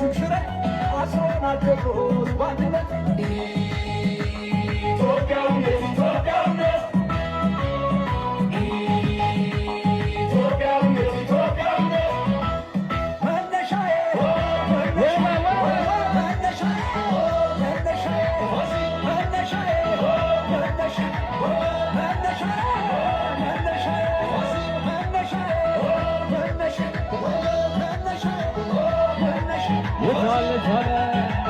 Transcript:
አክሱም ሽረ አስሮናል ቴዎድሮስ በአንድነት። ኢትዮጵያዊነት፣ ኢትዮጵያዊነት፣ ኢትዮጵያዊነት፣ ኢትዮጵያዊነት መነሻዬ፣ መነሻዬ፣ መነሻዬ፣ መነሻዬ፣ መነሻዬ፣ መነሻዬ፣ መነሻዬ፣ መነሻዬ፣ መነሻዬ፣ መነሻዬ። የታለ ታለ?